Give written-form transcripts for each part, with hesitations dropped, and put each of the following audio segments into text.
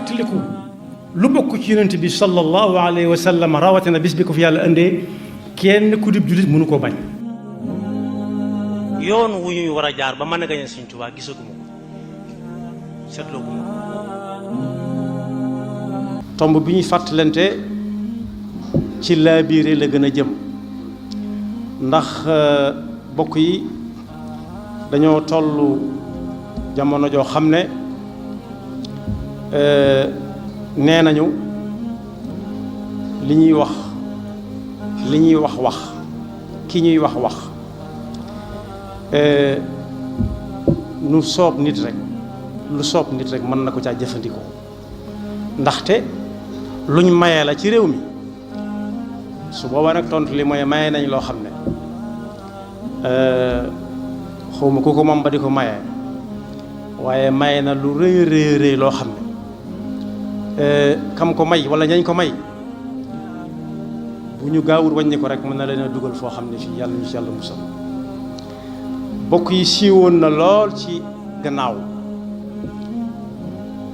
tiliku lu bokk ci yonent bi sallallahu alayhi wa sallam rawatina bis bi ko fi yàlla indee kenn ku dib jullit mënu koo bañ. yoon wu ñuy war a jaar ba mën a gañe Sëñ Tuubaa gisaguma ko seetlooguma ko. tomb bi ñuy fàttalante ci laabiire la gën a jëm ndax bokk yi dañoo toll jamono joo xam ne nee nañu li ñuy wax ki ñuy wax lu soob nit rek mën na ko caa jëfandikoo ndaxte luñ mayee la ci réew mi su boobaa nag tontu li mooy maye nañ loo xam ne xawma ku ko moom ba di ko mayee waaye maye na lu rëy loo xam ne kam ko may wala ñañ ko may bu ñu gaawul wàññi ko rek mën na leen a dugal foo xam ne fii yàlla ñu ci yàlla musal. bokk yi siiwoon na lool ci gannaaw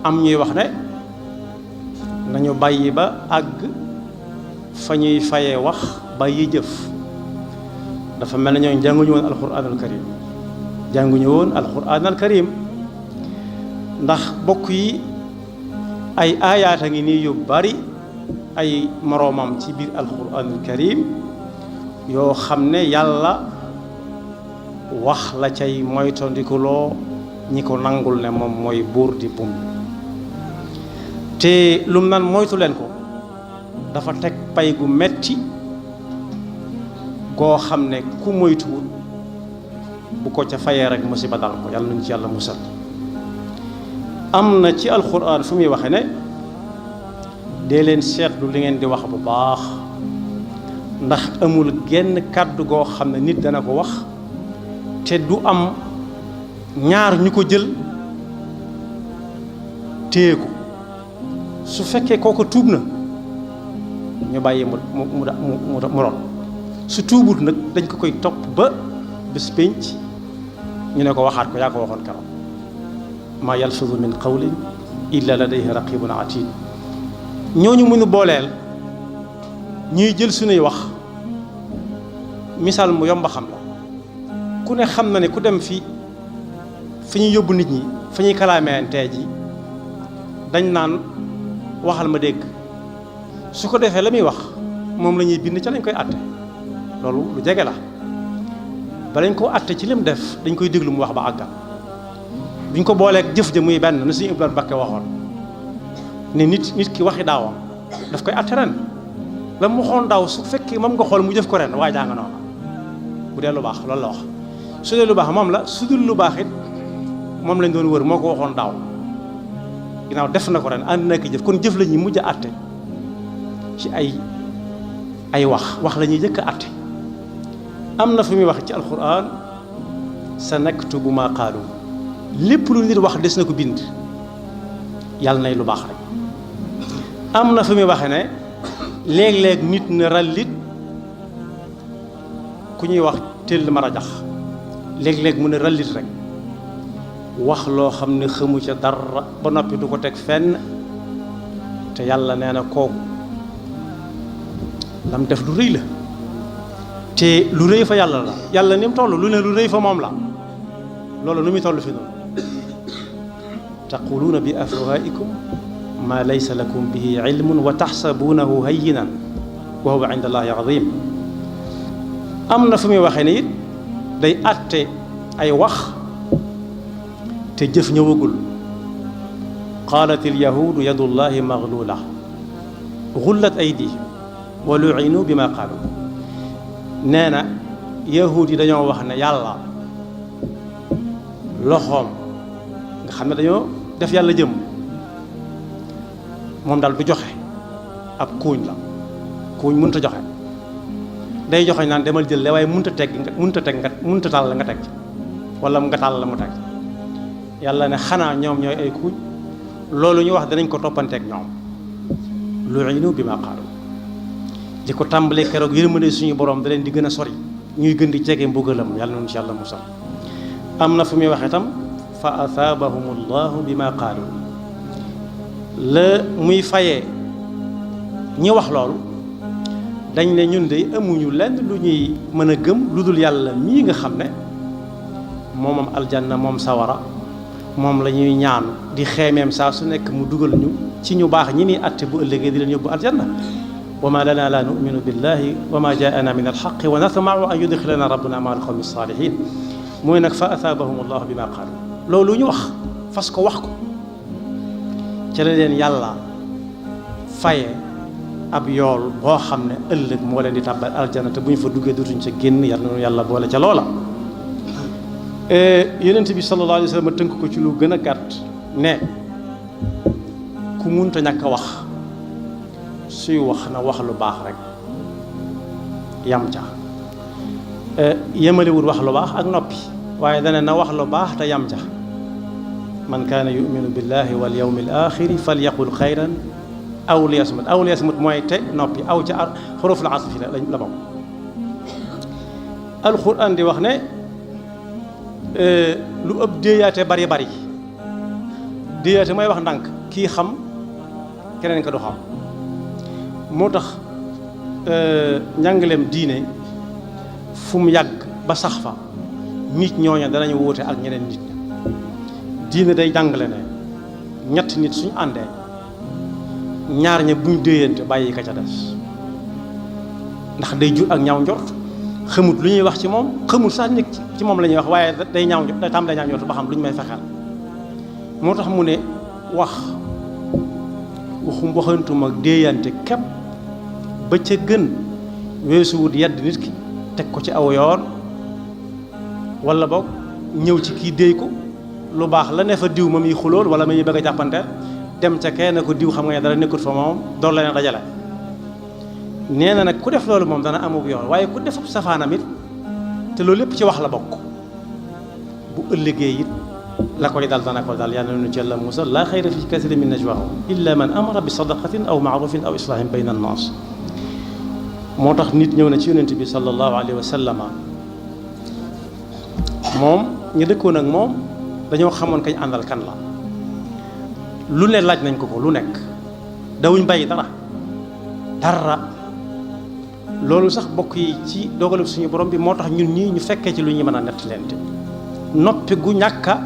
am ñuy wax ne nañu bàyyi ba àgg fa ñuy fayee wax bàyyi jëf. dafa mel ne ñoo jànguñu woon alquran al karim ndax bokk yi ay aayaat a ngi nii yu bari ay moroomam ci biir alquran al karim yoo xam ne yàlla wax la cay moytandikuloo ñi ko nangul ne moom mooy buur di bum te lum naan moytu leen ko dafa teg pay gu metti goo xam ne ku moytuwul bu ko ca fayee rek musiba dal ko yàlla nañu ci yàlla musal. am na ci alxuraan fu muy waxe ne dee leen seetlu li ngeen di wax bu baax ndax amul genn kàddu goo xam ne nit dana ko wax te du am ñaar ñu ko jël téye ko su fekkee kooko tuub na ñu bàyyi mu ron su tuubut nag dañ ko koy topp ba bés pénc ñu ne ko waxaat ko yaa ko waxoon keroog maa yalfizu min qawlin illa ladayhi raqibun atid. ñooñu mënu booleel ñuy jël suñuy wax misaal mu yomba xam la ku ne xam na ne ku dem fi ñuy yóbbu nit ñi fa ñuy kalaamee ji dañ naan waxal ma dégg su ko defee la muy wax moom la ñuy bind ca lañ koy àtte loolu lu jege la ba lañ ko àtte ci lim def dañ koy déglu mu wax ba àggal buñ ko booleeg jëf ja muy benn na suñu Ibrahima Bakke waxoon ne nit ki waxi daawam daf koy àtte ren la mu waxoon daaw su fekkee moom nga xool mu jëf ko ren waaye daa nga noonu bu dee lu baax loolu la wax su dee lu baax moom la su dul lu baax it moom lañ doon wër moo ko waxoon daaw ginnaaw def na ko ren ànd na ki jëf kon jëf la ñuy mujj a àtte ci ay wax la ñuy jëkk a àtte. am na fu muy wax ci alquran sa naktubu ma qaalu lépp lu nit wax des na ko bind yàlla nay lu baax rek. am na fu muy waxe ne léeg-léeg nit na rallit ku ñuy wax tëll ma rajax léeg-léeg mu ne rallit rek wax loo xam ne xamu ca dara ba noppi du ko teg fenn te yàlla nee na kooku lam def lu rëy la te lu rëy fa yàlla la yàlla ni mu toll lu ne lu rëy fa moom la loolu nu muy toll fi noonu taquluuna bi afwaa'ikum maa laysa lakum bihi ilmun wa taxsabuunahu hayyinan wa huwa inda allahi azim. am na fu muy waxee ne it day àtte ay wax te jëf ñëwagul qaalat alyahuudu yadullahi maglula gullat aydihim wa lu'inu bima qaalu. nee na yahuud yi dañoo wax ne yàlla loxoom nga xam ne dañoo def yàlla jëm moom daal du joxe ab kuuñ la kuuñ mënut a joxe day joxe naan demal jël le waaye mënut a tàll la nga teg wala nga tàll la mu teg yàlla ne xanaa ñoom ñooy ay kuuñ loolu ñu wax danañ ko toppanteeg ñoom lu'inu bima qaalu li ko tàmbalee keroog yërmande suñu borom da leen di gën a sori ñuy gën di jege mbugalam yàlla noonu ci yàlla musal. am na fu muy wax itam fa athaabahum allahu bima qaalu la muy fayee ñi wax loolu dañ ne ñun de amuñu lenn lu ñuy mën a gëm lu dul yàlla mii nga xam ne moom aljanna moom sawara moom la ñuy ñaan di xeemeem saa su nekk mu dugal ñu ci ñu baax ñi muy atte bu ëllëgee di leen yóbbu aljanna wa ma lana la numinu billahi wa ma jaana min alxaqi wa natmau an yudxilana rabbuna ma alqawmi salihin mooy nag fa asaabahum allahu bima qaalu loolu ñu wax fas ko wax ko ca la leen yàlla faye ab yool boo xam ne ëllëg moo leen di tàbbal aljanna te bu ñu fa duggee dutuñ ca génn yàlla na yàlla boole ca loola yonent bi sallallahu alayhi wa sallam tënk ko ci lu gën a gàtt ne ku munta ñàkk a wax suy wax na wax lu baax rek yam ca yemalewul wax lu baax ak noppi waaye dana na wax lu baax te yam ca man kaana yuminu billahi wal yawmi al axiri falyaqul xayran aw liyasmut mooy te noppi aw ca xuruful asfi la bokk alquran di wax ne lu ëpp déeyaate bari déeyaate mooy wax ndànk kii xam keneen ka du xam moo tax njàngaleem diine fu mu yàgg ba sax fa nit ñooña danañu wuute ak ñeneen nit ña diine day jàngale ne ñett nit suñu àndee ñaar ña buñ déeyante bàyyi ka ca des ndax day jur ak ñaaw njort xamut lu ñuy wax ci moom xamut sax nit ci moom la ñuy wax waaye day ñaaw njort day tàmbalee ñaaw njort ba xam lu ñu may fexeel moo tax mu ne waxantuma ak déeyante képp ba ca gën weesuwut yedd nit ki teg ko ci aw yoon wala boog ñëw ci kii déey ko lu baax la ne fa diw ma muy xulool wala ma muy bëgg a jàppanteel dem ca kenn ko diw xam nga ne dara nekkut fa moom door la leen dajale nee na nag ku def loolu moom dana amub yoon waaye ku def safaanam it te loolu lépp ci wax la bokk bu ëllëgee it la koy dal dana ko dal yàlla nu ci Yàlla musal laa xayra fi kasiirin min najwaahum illa man amara bi sadaqatin aw maarufin aw islaahin bayna annaas moo tax nit ñëw na ci yonent bi sallallahu alayhi wa sallama moom ñu dëkkoon ak moom dañoo xamoon kañ àndal kan la lu ne laaj nañ ko lu nekk dawuñ bàyyi dara loolu sax bokk yi ci dogalu suñu borom bi moo tax ñun ñii ñu fekkee ci lu ñuy mën a nett leente noppi gu ñàkka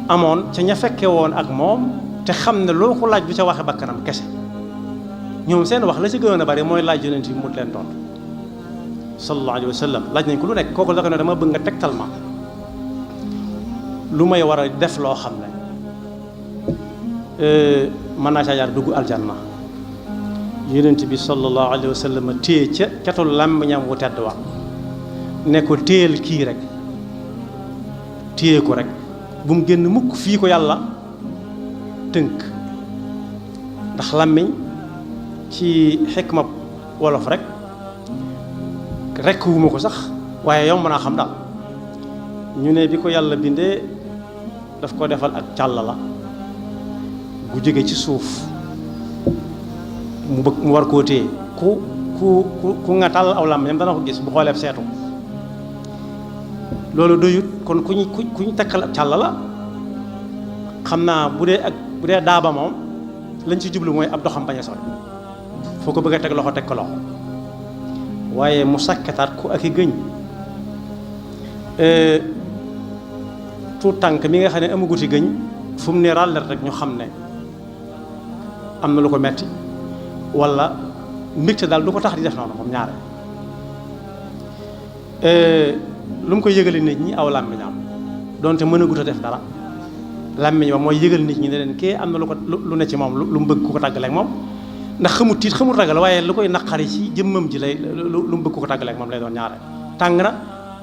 amoon ca ña fekke woon ak moom te xam ne loo ko laaj du ca waxe bakkanam kese ñoom seen wax la ci gënoon a bari mooy laaj yonent bi mu leen tontu sallallahu alayhi wa sallam laaj nañ ko lu nekk kooku la ko ne dama bëgg nga tegtal ma lu may war a def loo xam ne mën naa caa jaar dugg aljanna yonent bi sallallahu alayhi wa sallam téye ca catul làmmiñam wu tedd wa ne ko téyel kii rek téye ko rek bu mu génn mukk fii ko yàlla tënk ndax làmmiñ ci xikma wolof rek wuma ko sax waaye yow mën naa xam daal ñu ne bi ko yàlla bindee daf ko defal ak càll la bu jóge ci suuf mu war koo téye ku nga tàll aw làmmiñam dana ko gis bu xooleeb seetu loolu doyut kon ku ñu takkal ak càll la xam naa bu dee daaba moom lañ ci jublu mooy ab doxam bañ a sori foo ko bëgg a teg loxo teg ko loxo waaye mu sakkataat ko ak i gëñ tuut tànk mi nga xam ne amaguti gëñ fu mu ne ràllet rek ñu xam ne am na lu ko metti wala mbégte daal du ko tax di def noonu moom ñaare lu mu koy yëgali nit ñi aw làmmiñam donte mën a gut a def dara làmmiñ ba mooy yëgal nit ñi ne leen kee am na lu ne ci moom lu mu bëgg ku ko tàggaleeg moom ndax xamut tiit xamut ragal waaye lu koy naqari ci jëmmam ji lay lu mu bëgg ku ko tàggaleeg moom lay doon ñaare tàng na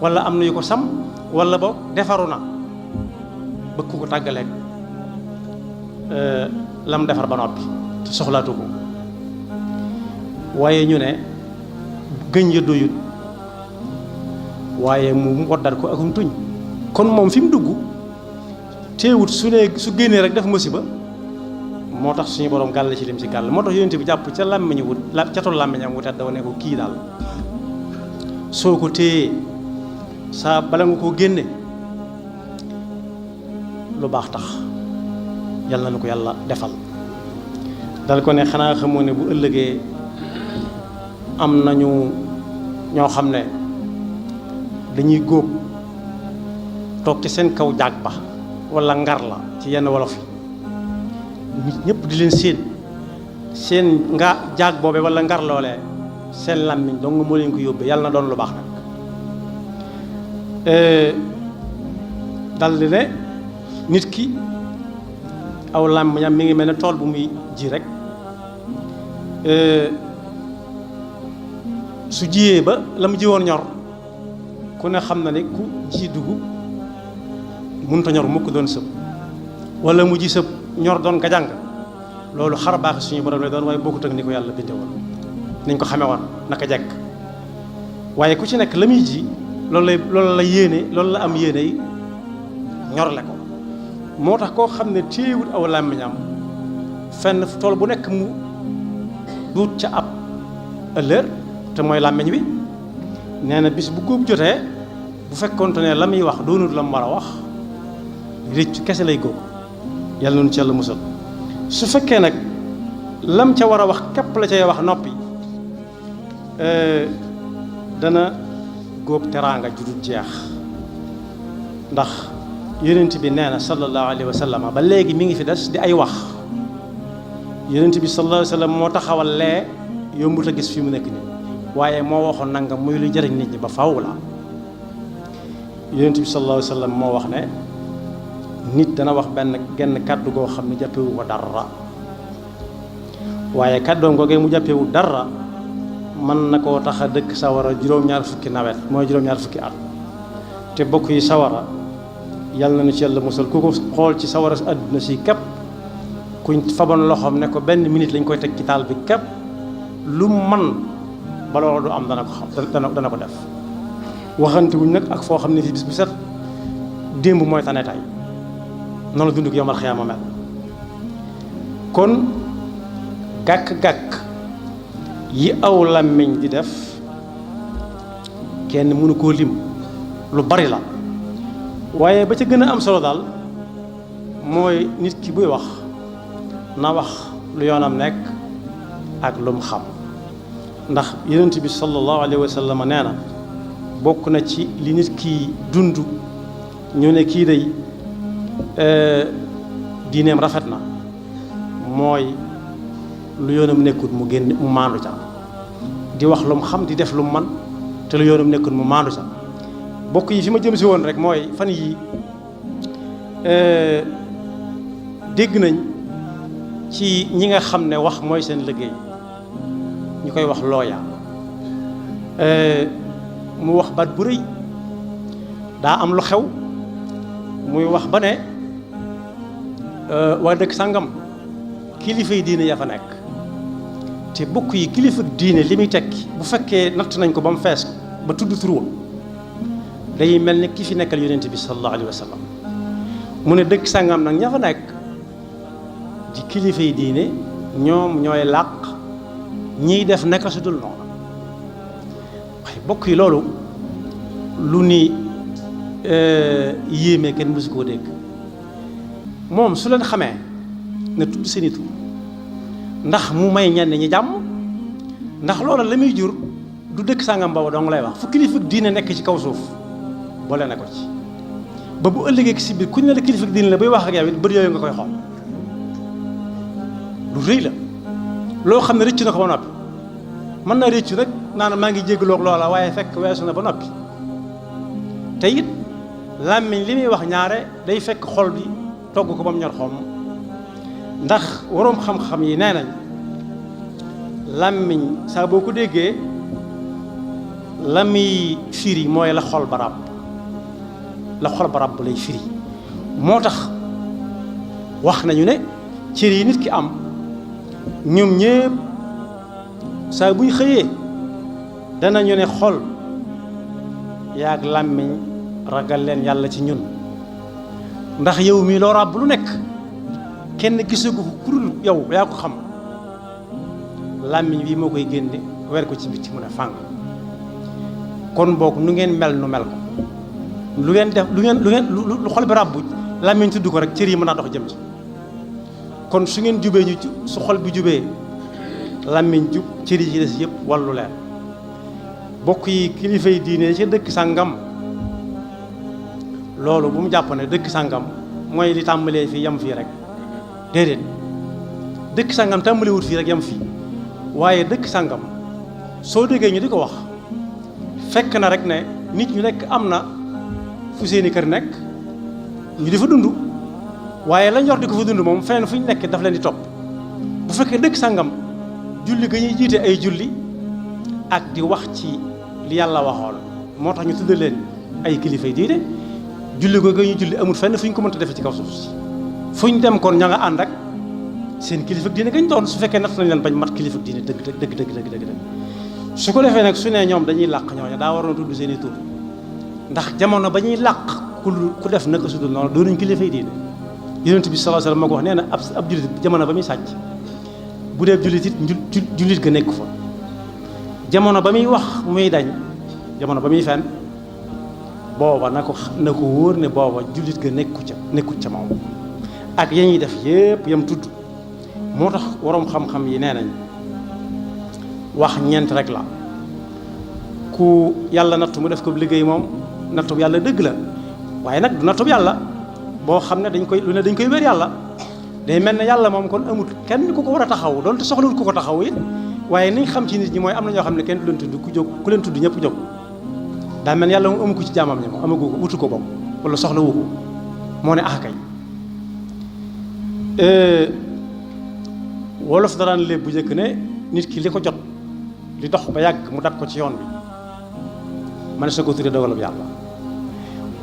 wala am na yu ko sam wala boog defaru na bëgg ku ko tàggaleeg lam defar ba noppi te soxlaatu ko waaye ñu ne gëñ ya doyut waaye mu woddar ko akum tuñ kon moom fi mu dugg teewut su génnee rek def musiba moo tax suñu borom gàll ci lim ci gàll moo tax yonent bi jàpp ca làmmiñu wut catul làmmiñam wut dafa ne ko kii daal soo ko téyee saa bala nga koo génne lu baax tax yàlla na ko yàlla defal dal ko ne xanaa xamoo ne bu ëllëgee am nañu ñoo xam ne dañuy góob toog ci seen kaw jaag ba wala ngar la ci yenn wolof yi nit ñëpp di leen seen nga jaag boobe wala ngar loolee seen làmmiñ dong moo leen ko yóbbee yàlla na doon lu baax nag dal di ne nit ki aw làmmiñam mi ngi mel ne tool bu muy ji rek su jiyee ba la mu jiwoon ñor ku ne xam na ne ku ji dugub mënut a ñor mukk doon sëb wala mu ji sëb ñor doon gajàng loolu xar baax suñu borom lay doon waaye bokkut ak ni ko yàlla bindee woon niñ ko xamee woon naka jekk waaye ku ci nekk la muy ji loolu la yéene loolu la am yéene yi ñorle ko moo tax koo xam ne téewut aw làmmiñam fenn tool bu nekk mu duut ca ab ëllëg te mooy làmmiñ wi nee na bis bu góob jotee bu fekkoonte ne la muy wax doonut la mu war a wax réccu kese lay góob yàlla noonu ci yàlla musal su fekkee nag lam ca war a wax képp la cay wax noppi dana góob teraanga ju dul jeex ndax yonent bi nee na sallallahu alayhi wa sallam ba léegi mi ngi fi des di ay wax yonent bi sallallahu alayhi wa sallam moo taxawal lee yombut a gis fi mu nekk nii waaye moo waxoon nangam muy lu jëriñ nit ñi ba faw la yonent bi sallallahu alayhi wa sallam moo wax ne nit dana wax genn kàddu goo xam ne jàppewu ko dara waaye kàddoom googee mu jàppewu dara mën na koo tax a dëkk sawara juróom-ñaar fukki nawet mooy juróom-ñaar fukki at te bokk yi sawara yàlla na nu ci yàlla musal ku ko xool ci sawara si àdduna si képp kuñ faboon loxoom ne ko benn minute lañ koy teg ci taal bi képp lu man ba loolu du am dana ko xam dana ko def waxante wuñ nag ak foo xam ne fi bis bu set démb mooy tane tay noonu la dund ko yomal xiyaama mel kon gàkk-gàkk yi aw làmmiñ di def kenn mënu koo lim lu bari la waaye ba ca gën a am solo daal mooy nit ki buy wax na wax lu yoonam nekk ak lu mu xam ndax yonent bi sallallahu alayhi wa sallam nee na bokk na ci li nit ki dund ñu ne kii day diineem rafet na mooy lu yoonam nekkut mu génn mu maandu ca di wax lu mu xam di def lu mu man te lu yoonam nekkut mu maandu ca bokk yi fi ma jëm si woon rek mooy fan yi dégg nañ ci ñi nga xam ne wax mooy seen liggéey ñu koy wax looya mu wax baat bu rëy daa am lu xew muy wax ba ne waa dëkk sàngam kilifa yi diine ya fa nekk te bokk yi kilifa diine li muy tekki bu fekkee natt nañ ko ba mu fees ba tudd turu day mel ni ki fi nekkal yonent bi sallallahu alayhi wa sallam mu ne dëkk sàngam nag ña fa nekk di kilifa yi diine ñoom ñooy làq ñiy def naka su dul noonu waaye bokk yi loolu lu ni yéeme kenn mësu koo dégg moom su leen xamee ne tudd seeni tur ndax mu may ñenn ñi jàmm ndax loola la muy jur du dëkk sàngam boobu dong lay wax fu kilifa diine nekk ci kaw suuf boole na ko ci ba bu ëllëgee si biir kuñ ne la kilifa diine la bay wax ak yow it bët yooyu nga koy xool lu rëy la loo xam ne rëccu na ko ba noppi mën naa rëccu rek naan maa ngi jéggaloog loola waaye fekk weesu na ba noppi te it làmmiñ li muy wax ñaare day fekk xol bi togg ko ba mu ñor xoom ndax waroom xam-xam yi nee nañ làmmiñ saa boo ko déggee la muy firi mooy la xol ba ràbb lay firi moo tax wax nañu ne cër yi nit ki am ñoom ñépp saa buy xëyee danañu ne xol yaag làmmiñ ragal leen yàlla ci ñun ndax yow mii loo ràbb lu nekk kenn gisagu ko kurul yow yaa ko xam làmmiñ bii moo koy génne weer ko ci bitti mu ne fàng kon boog nu ngeen mel nu mel ko lu ngeen def lu xol bi ràbbu làmmiñ tudd ko rek cër yi mën naa dox jëm ci kon su ngeen jubee ñu su xol bi jubee làmmiñ jub cër yi ci des yëpp wallu leen bokk yi kilifa yi diine ci dëkk sàngam loolu bu mu jàpp ne dëkk sàngam mooy li tàmbalee fii yam fii rek déedéet dëkk sàngam tàmbalewut fii rek yam fii waaye dëkk sàngam soo déggee ñu di ko wax fekk na rek ne nit ñu nekk am na fu seeni kër nekk ñu di fa dund waaye lañ yor di ko fa dund moom feneen fu ñu nekk daf leen di topp bu fekkee dëkk sàngam julli ga ñuy jiite ay julli ak di wax ci li yàlla waxoon moo tax ñu tudd leen ay kilifa yi diine julli googu ñuy julli amul fenn fu ñu ko mënta defee ci kaw suuf si fu ñu dem kon ña nga ànd ak seen kilifa diine gañ doon su fekkee natt nañ leen bañ mat kilifa diine dëgg su ko defee nag su ne ñoom dañuy làq ñooñu daa waroon tudd seen i tur ndax jamono ba ñuy làq ku def naka sudul noonu doonuñ kilifa yi diine yonent bi sallallahu alayhi wasallam moo ko wax nee na ab jullit jamono ba muy sàcc bu dee jullit it jullit ga nekk fa jamono ba muy wax muy dañ jamono ba muy fen booba na ko wóor ne booba jullit ga nekkut ca moom ak ya ñuy def yépp yam tudd moo tax waroom xam-xam yi nee nañ wax ñeent rek la ku yàlla nattu mu def ko liggéey moom nattu yàlla dëgg la waaye nag du nattu yàlla boo xam ne dañ koy wér yàlla day mel ne yàlla moom kon amut kenn ku ko war a taxaw doonte soxlawul ku ko taxaw it waaye niñ xam ci nit ñi mooy am na ñoo xam ne kenn du leen tudd ku leen tudd ñëpp jóg daa mel ne yàlla moom amu ko ci jaamam ñi moom amagu ko wutu ko bopp wala soxla wu ko moo ne kay wolof daraan léeb bu njëkk ne nit ki li ko jot li dox ba yàgg mu dab ko ci yoon bi man sa ko tuddee dogalub yàlla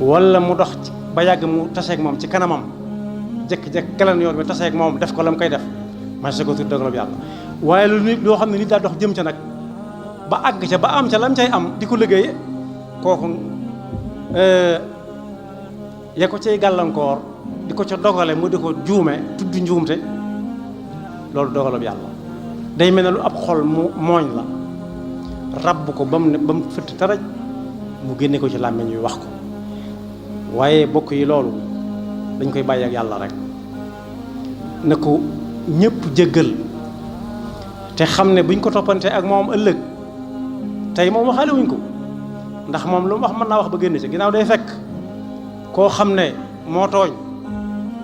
wala mu dox ba yàgg mu taseeg moom ci kanamam jekk-jekk keleen yoon bi taseeg moom def ko la mu koy def man sa ko tuddee dogalub yàlla waaye lu nit loo xam ne nit daa dox jëm ca nag ba àgg ca ba am ca lam cay am di ko liggéey kooku ya ko cay gàllankoor di ko ca dogale mu di ko juume tudd njuumte loolu dogalub yàlla day mel ne lu ab xol mu mooñ la rabb ko ba mu fëtt taraj mu génne ko ci làmmiñ wi wax ko waaye bokk yi loolu dañ koy bàyyi ak yàlla rek na ko ñëpp jéggal te xam ne buñ ko toppante ak moom ëllëg tey moom waxaale wuñ ko ndax moom lu mu wax mën naa wax ba génn ci ginnaaw day fekk koo xam ne moo tooñ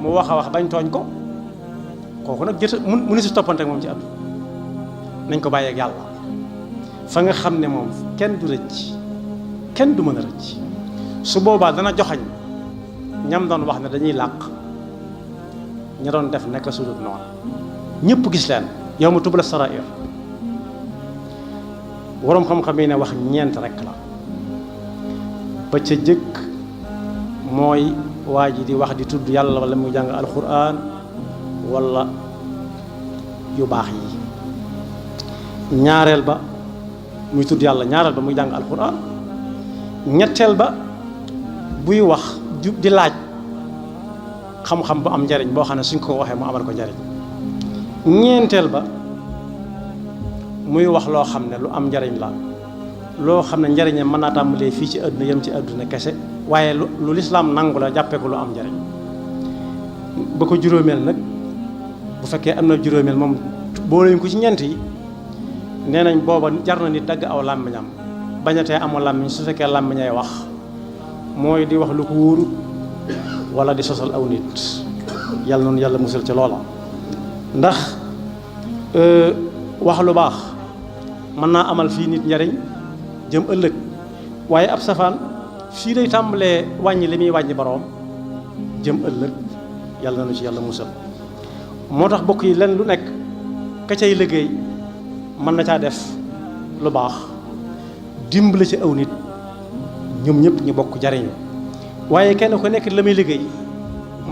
mu wax a wax bañ tooñ ko kooku nag mu ni si toppante ak moom ci àdduna nañ ko bàyyi ak yàlla fa nga xam ne moom kenn du rëcc kenn du mën a rëcc su boobaa dana joxañ ñam doon wax ne dañuy làq ña doon def nekk su dul noonu ñëpp gis leen yow ma tubla sarair waroom xam-xam yi ne wax ñeent rek la ba ca jëkk mooy waa ji di wax di tudd yàlla wala muy jàng alquran wala yu baax yi ñaareel ba muy tudd yàlla ñaareel ba muy jàng alquran ñetteel ba buy wax di laaj xam-xam bu am njariñ boo xam ne suñ ko waxee mu amal ko njariñ ñeenteel ba muy wax loo xam ne lu am njariñ la loo xam ne njariñam mën naa tàmbalee fii ci àdduna yem ci àdduna kese waaye lu lislaam nangu la jàppee ko lu am njariñ ba ko juróomeel nag bu fekkee am na juróomeel moom booleñ ko ci ñeent yi nee nañ booba jar na nit dagg aw làmmiñam bañatee amoo làmmiñ su fekkee làmmiñay wax mooy di wax lu ko wóorut wala di sosal aw nit yàlla noonu yàlla musal ci loola ndax wax lu baax mën naa amal fii nit njariñ jëm ëllëg waaye ab safaan fii lay tàmbalee wàññi li muy wàññi boroom jëm ëllëg yàlla na nu ci yàlla musal moo tax bokk yi len lu nekk ka cay liggéey mën na caa def lu baax dimbale ci aw nit ñoom ñëpp ñu bokk jariñu waaye kenn ku nekk la muy liggéey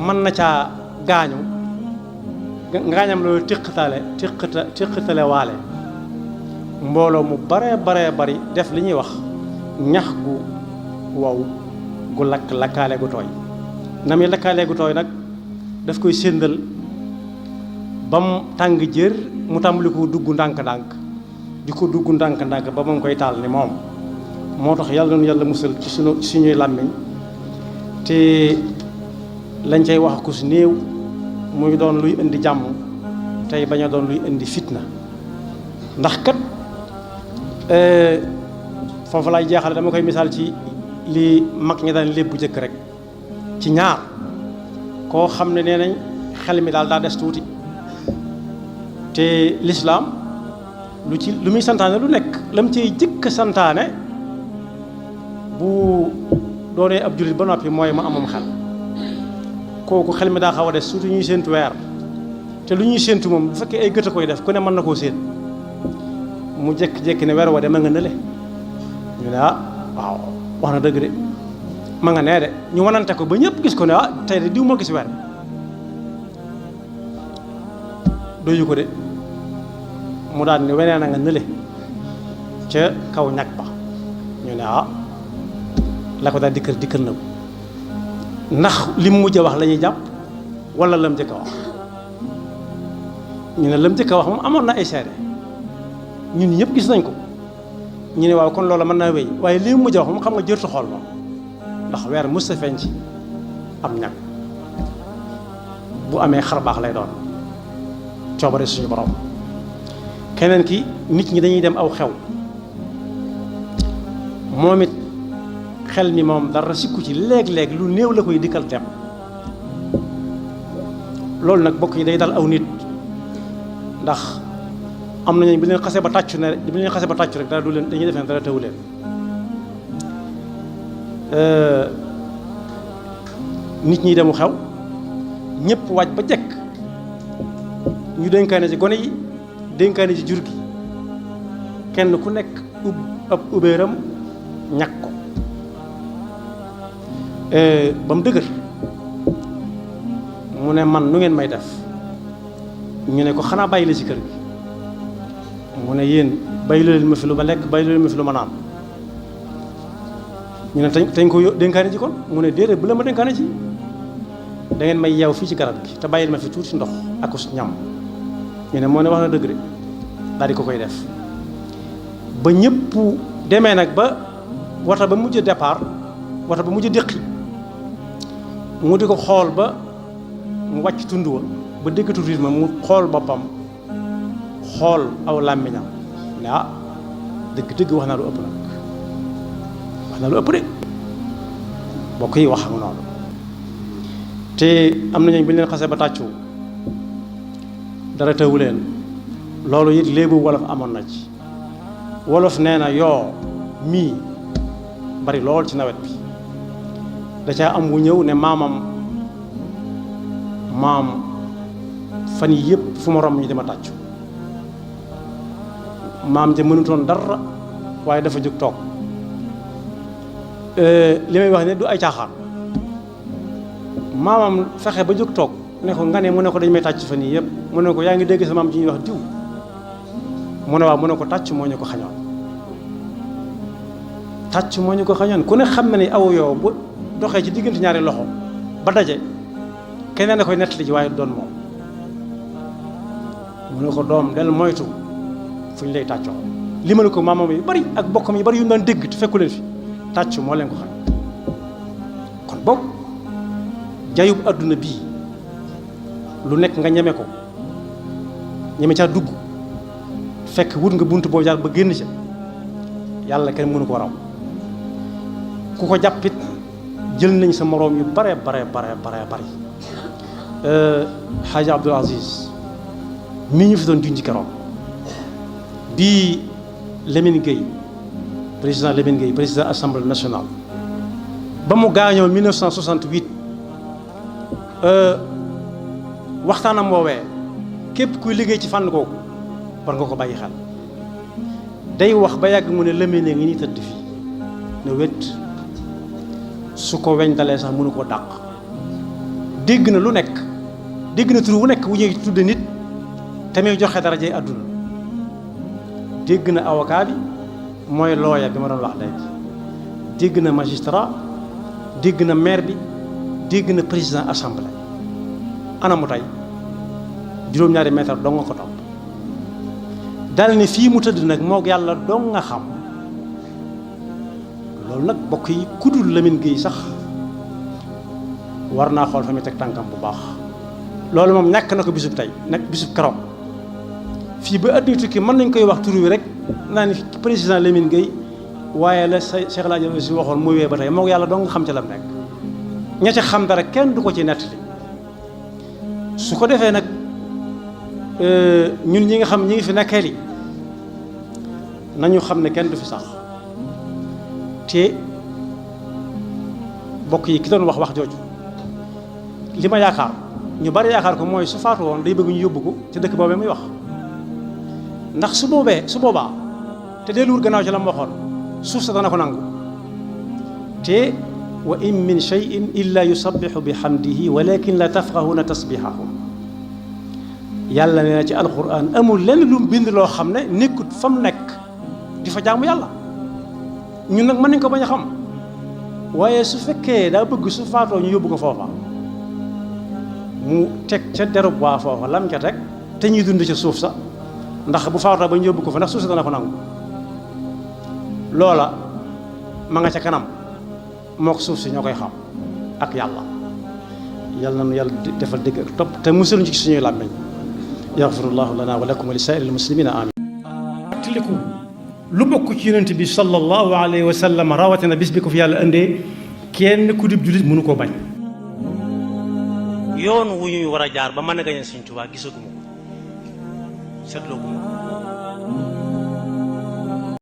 mën na caa gaañu ngaañam loolu téqatale waale mbooloo mu bare bari def li ñuy wax ñax gu wow gu lakkaale gu tooy na muy lakkaale gu tooy nag daf koy séndal ba mu tàng jër mu tàmbali ko dugg ndànk-ndànk di ko dugg ndànk-ndànk ba mu ngi koy taal ni moom moo tax yàlla noonu yàlla musal ci suñuy làmmiñ te lañ cay wax ku si néew muy doon luy indi jàmm tey bañ a doon luy indi fitna ndax kat foofu laay jeexale dama koy misaal ci li mag ñi daan lépp bu jëkk rek ci ñaar koo xam ne nee nañ xel mi daal daa des tuuti te lislaam lu muy santaane lu nekk lam ciy jëkk santaane bu doonee ab jullit ba noppi mooy ma amam xel kooku xel mi daa xaw a des surtout ñuy séentu weer te lu ñuy séentu moom bu fekkee ay gët a koy def ku ne mën na koo séen mu jékki-jékki ne weer wa de ma nga nële ñu ne ah waaw wax na dëgg de ma nga nee de ñu wanante ko ba ñëpp gis ko ne ah tey de diw moo gis weer doyu ko de mu daal ni weneen a nga nële ca kaw ñag ba ñu ne ah la ko daal dikkal na ko ndax lim mujj a wax la ñuy jàpp wala lam jëkk a wax ñu ne lam jëkk a wax moom amoon na ay seede ñun ñëpp gis nañ ko ñu ne waaw kon loola mën naa wéy waaye li mu mujj a wax moom xam nga jërtu xool moom ndax weer mës a feeñ ci am ñag bu amee xar baax lay doon coobare suñu borom keneen ki nit ñi dañuy dem aw xew moom it xel mi moom dara sikku ci léeg-léeg lu néew la koy dikkal tem loolu nag bokk yi day dal aw nit ndax am nañu bi leen xase ba tàccu ne bi leen xase ba tàccu rek dara du leen dañuy def ne dara tawu leen nit ñi demu xew ñëpp waaj ba jekk ñu dénkaane ci gone yi dénkaane ci jur gi kenn ku nekk ab ubéeram ñàkk ko ba mu dëgër mu ne man nu ngeen may def ñu ne ko xanaa bàyyi la ci kër gi mu ne yéen bàyyi leen ma fi lu ma lekk bàyyi leen ma fi lu ma naan ñu ne tañ ko dénkaane ci kon mu ne déedéet bu la ma dénkaane ci da ngeen may yeew fii ci garab gi te bàyyil ma fi tuuti ndox ak ñam ñu ne moo ne wax na dëgg de daal di ko koy def ba ñëpp demee nag ba wata ba mujj départ wata ba mujj déqi mu di ko xool ba mu wàcc tund wa ba déggatu rythme mu xool boppam xool aw làmmiñam ne ah dëgg-dëgg wax naa lu ëpp nag wax naa lu ëpp de bokk yi wax ak noonu te am nañu bi ñu leen xasee ba tàccu dara tëwu leen loolu it léebu wolof amoon na ci wolof nee na yoo mii bari lool ci nawet bi da caa am wu ñëw ne maam fan yi yëpp fu ma romb ñu dama tàccu maam ja mënutoon dara waaye dafa jóg toog li may wax ne du ay caaxaan maamam fexe ba jóg toog ne ko nga ne mu ne ko dañ may tàcc fan yii yëpp mu ne ko yaa ngi dégg sa maam ji ñuy wax diw mu ne waaw mu ne ko tàcc moo ñu ko xañoon tàcc moo ñu ko xañoon ku ne xam na ni aw yow bu doxee ci diggante ñaari loxo ba daje keneen a koy nettali ji waaye doon moom mu ne ko doom del moytu fu ñu lay tàccoo li ma ne ko maamam yu bari ak bokkam yu bari yu ñu daan dégg te fekku leen fi tàcc moo leen ko xam kon boog jayub adduna bii lu nekk nga ñeme ko ñeme caa dugg fekk wut nga bunt boo jaar ba génn ca yàlla kenn mënu ko raw ku ko jàppit jël nañ sa moroom yu bare bari Xaaji Abdul Aziz mii ñu fi doon junj keroog bii Lamine Gueye président Lamine Gueye président assemblée nationale ba mu gaañoo 1968 waxtaanam woowee képp kuy liggéey ci fànn kooku war nga ko bàyyi xel day wax ba yàgg mu ne Lamine ngi ni tëdd fii ne wét su ko weñ dalee sax mënu koo dàq dégg na lu nekk dégg na tur wu nekk wu ñuy tudde nit te muy joxe darajey àdduna dégg na avocat bi mooy lawyer bi ma doon wax léegi dégg na magistrat dégg na maire bi dégg na président assemblée ana mu tey juróom-ñaari mètre dong nga ko topp dal ni fii mu tëdd nag moog yàlla dong nga xam loolu nag bokk yi kudul Lamine Gueye sax war naa xool fa muy teg tànkam bu baax loolu moom ñàkk na ko bisub tey nag bisub keroog fii ba àdduna tukki mën nañ koy wax tur wi rek naa ni président Lamine Gueye waaye la sa Cheikh El Hadj aussi waxoon muy wee ba tey moo ko yàlla doo nga xam ca lam nekk ña ca xam dara kenn du ko ci nettali su ko defee nag ñun ñi nga xam ñi ngi fi nekkee li nañu xam ne kenn du fi sax te bokk yi ki doon wax jooju li ma yaakaar ñu bari yaakaar ko mooy su faatu woon day bëgg ñu yóbbu ko ci dëkk boobee muy wax ndax su boobaa te delluwul gannaaw ci la mu waxoon suuf sa dana ko nangu te wa in min shay'in illa yusabbihu bi hamdihi walakin la tafqahuna tasbihahum yàlla nee na ci alquran amul lenn lu mu bind loo xam ne nekkut fa mu nekk di fa jaamu yàlla ñun nag mën nañ ko bañ a xam waaye su fekkee daa bëgg su faatoo ñu yóbbu ko foofa mu teg ca derub waa foofa lam ca teg te ñuy dund ca suuf sa ndax bu faatoo ba ñu yóbbu ko fa ndax suuf sa dana ko nangu loola ma nga ca kanam moo ko suuf si ñoo koy xam ak yàlla yàlla na nu yàlla defal dégg ak topp te musul ñu ci suñuy làmmiñ yaxfirullahu lana wa lakum wa li saa'iril muslimina amin tiliku lu bokk ci yonent bi sallallahu alayhi wa sallam rawatina bis bi ko fi yàlla indee kenn ku dib jullit mënu koo bañ yoon wu ñuy war a jaar ba mën a gañe Sëñ Tuubaa gisaguma ko seetloo guma ko